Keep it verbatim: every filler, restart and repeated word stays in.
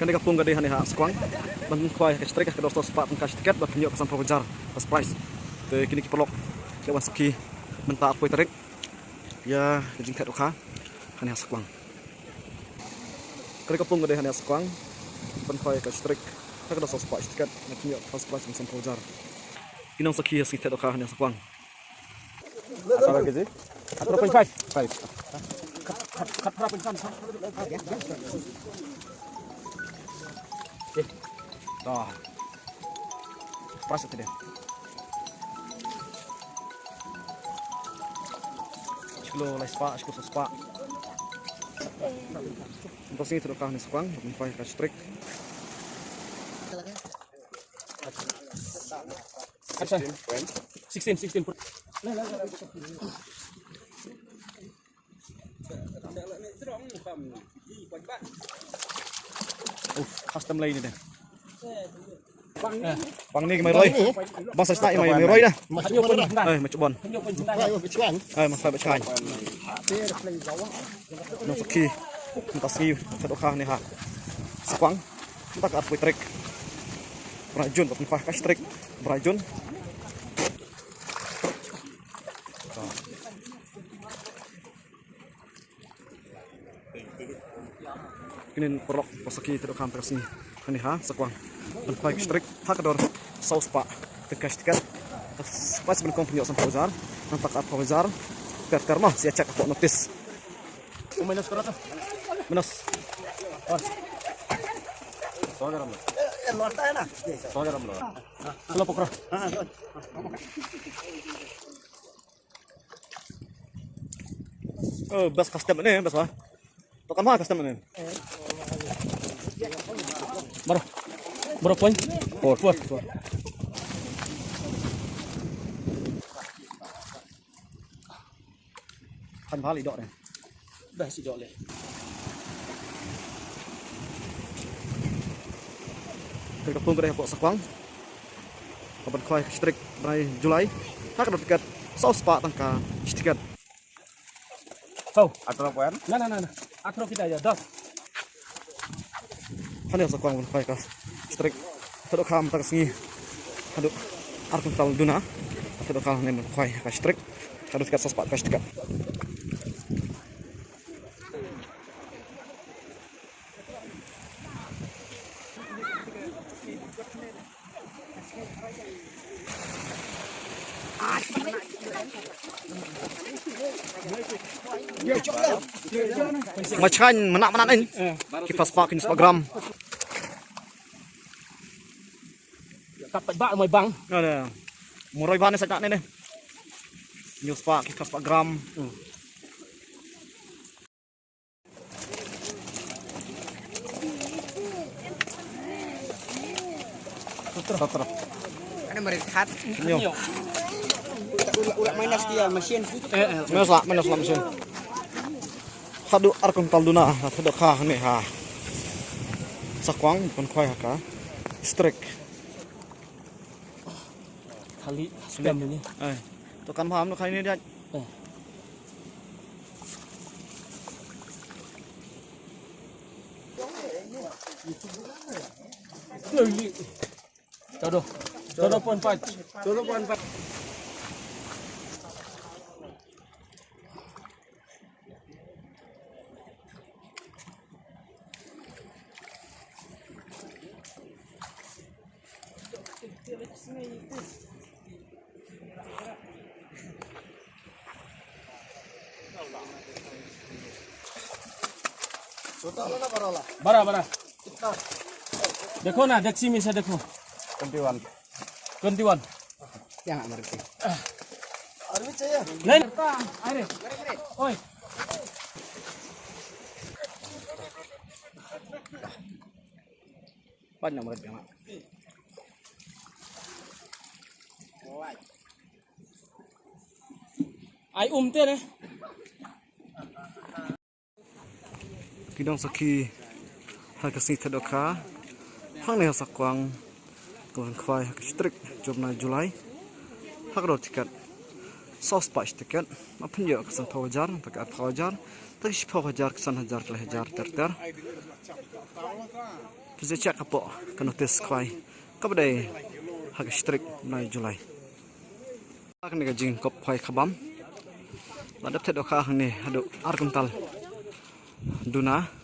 Kane ka pung ka dei hangne ha Sakwang ban khwai ha ka strik ha ka dor saw spah tyngka shi tiket, ban pynïoh ka sanphew hajar first prize. Te kine ki paralok ki la wan sakhi mynta arphew tarik ïa ka jingteh dohkha hangne ha Sakwang. Kane ka pung ka dei hangne ha Sakwang ban khwai ha ka strik ha ka dor saw spah shi tiket, ban pynïoh first prize jong sanphew hajar. Ki nongsakhi ha ka jingteh dohkha hangne ha Sakwang. Atharo kg? Atharo point five. Five. Khat, khat, khat atharo point five. Eh. Dah. Pras tu deh. Shi kilo lai spah, shi kilo saw spah. Ngan sa sngew teh dohkha hangne ha Sakwang, ban khwai ha ka strik. Acha. Sixteen, sixteen. Uf, custom lei ne deh. Pang ne ki mai roi. Bang sa sna ki mai, mai roi dah. Ai, mai chubon. Ai, mai sa bachang. Nongsakhi mynta sngi teh dohkha hangne ha Sakwang. Mynta ka arphew tarik bnai Jun, ban khwai ha ka strik bnai Jun. Kine ki paralok ba sakhi teh dohkha mynta ka sngi hangne ha Sakwang ban khwai ha ka strik ha ka dor saw spah tyngka shi tiket. Ka spah ban kong pynïoh sanphew hajar, nangta ka arphew hajar per ter mo, sa ïa check hapoh notice. Minus. Sawgramme. Sawgramme. Kilo pokra. Oh, best custom ne, best ba. To kan ma custom ne. Baroh. Baroh point four. Four, four. Kan bha lei doh ne. Best doh lei. Kane ka pung ka dei hapoh Sakwang. Ka ban khwai ha ka strik bnai July. Ha ka dor tiket saw spah tyngka shi tiket. Hau. Atharo point? Na, na, na, na. Atharo kita ya, dos. Hangne ha Sakwang ban khwai ha ka strik. Teh dohkha mynta ka sngi haduh ar kuntal duna. Teh dohkha hangne ban khwai ha ka strik. Haduh tiket saw spah tyngka shi tiket. Nga chang mynta mynta ning. Ki first spah, ki spah gram. Ka pat ba mai bang. Ada. Muroi ban sa tak ne ne. Hynñiew spah, ki first spah gram. Sutro. Sutro. Ada mari khat. Nyo. Urak, urak minus dia mesin. Eh, eh. Minus lah, minus lah mesin. Haduh ar kuntal duna, haduh ka hangne ha Sakwang, ban khwai ha ka strik. Khali stem ini. Eh. To kan paham no khali ni dia. Eh. Chaudo. Chaudo point five. Chaudo point five. बड़ा, बड़ा। देखो ना, डेकची में से देखो। ट्वेंटी वन। ट्वेंटी वन। क्या हमारे पे? नहीं। अरे। ओए। पाँच नंबर पे हमारा। Ai um te ne. Ki nongsakhi ha ka sngi teh dohkha hangne ha Sakwang, ka ban khwai ha ka strik jong u bnai July. Ha ka dor tiket saw spah shi tiket, ban pynïoh ka sanphew hajar, ka arphew hajar. Tang shiphew hajar, san hajar, lai hajar ter ter. Phi sa check hapoh ka notice khwai kaba dei ha ka shi tarik u bnai July. Kane ka jingkop khwai khabam. Ba dep thied dohkha hangne haduh ar kuntal duna.